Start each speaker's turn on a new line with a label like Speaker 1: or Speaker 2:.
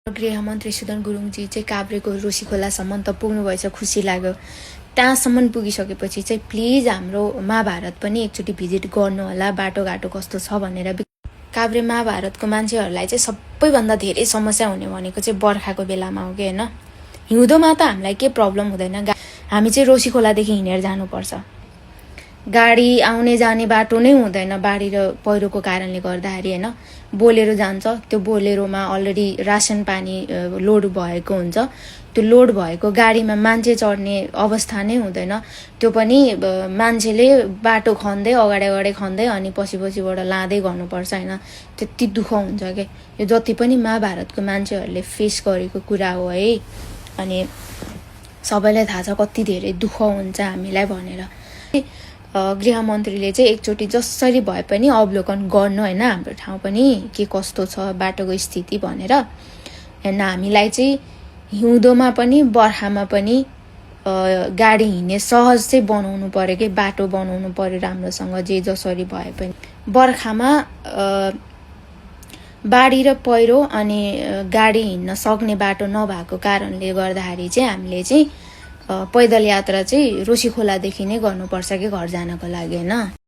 Speaker 1: गृहमन्त्री सुदन गुरुङजी चाहिँ काभ्रेको रोशी खोलासम्म त पुग्नुभएछ, खुसी लाग्यो। त्यहाँसम्म पुगिसकेपछि चाहिँ प्लिज हाम्रो महाभारत पनि एकचोटि भिजिट गर्नु होला, बाटोघाटो कस्तो छ भनेर। काभ्रे महाभारतको मान्छेहरूलाई चाहिँ सबैभन्दा धेरै समस्या हुने भनेको चाहिँ बर्खाको बेलामा हो कि होइन। हिउँदोमा त हामीलाई के प्रब्लम हुँदैन, हामी चाहिँ रोशी खोलादेखि हिँडेर जानुपर्छ। गाडी आउने जाने बाटो नै हुँदैन बाढी र पहिरोको कारणले गर्दाखेरि होइन। बोलेरो जान्छ, त्यो बोलेरोमा अलरेडी रासन पानी लोड भएको हुन्छ। त्यो लोड भएको गाडीमा मान्छे चढ्ने अवस्था नै हुँदैन। त्यो पनि मान्छेले बाटो खन्दै अगाडि खन्दै अनि पछिबाट लाँदै गर्नुपर्छ होइन। त्यति दुःख हुन्छ क्या। यो जति पनि महाभारतको मान्छेहरूले फेस गरेको कुरा हो है। अनि सबैलाई थाहा छ कति धेरै दुःख हुन्छ हामीलाई भनेर। गृहमन्त्रीले चाहिँ एकचोटि जसरी भए पनि अवलोकन गर्नु होइन, हाम्रो ठाउँ पनि के कस्तो छ बाटोको स्थिति भनेर। होइन हामीलाई चाहिँ हिउँदोमा पनि बर्खामा पनि गाडी हिँड्ने सहज चाहिँ बनाउनु पर्यो कि, बाटो बनाउनु पर्यो राम्रोसँग जे जसरी भए पनि। बर्खामा बाढी र पहिरो अनि गाडी हिँड्न सक्ने बाटो नभएको कारणले गर्दाखेरि चाहिँ हामीले चाहिँ पैदल यात्रा चाहिँ रोशी खोलादेखि नै गर्नुपर्छ कि घर जानको लागि होइन।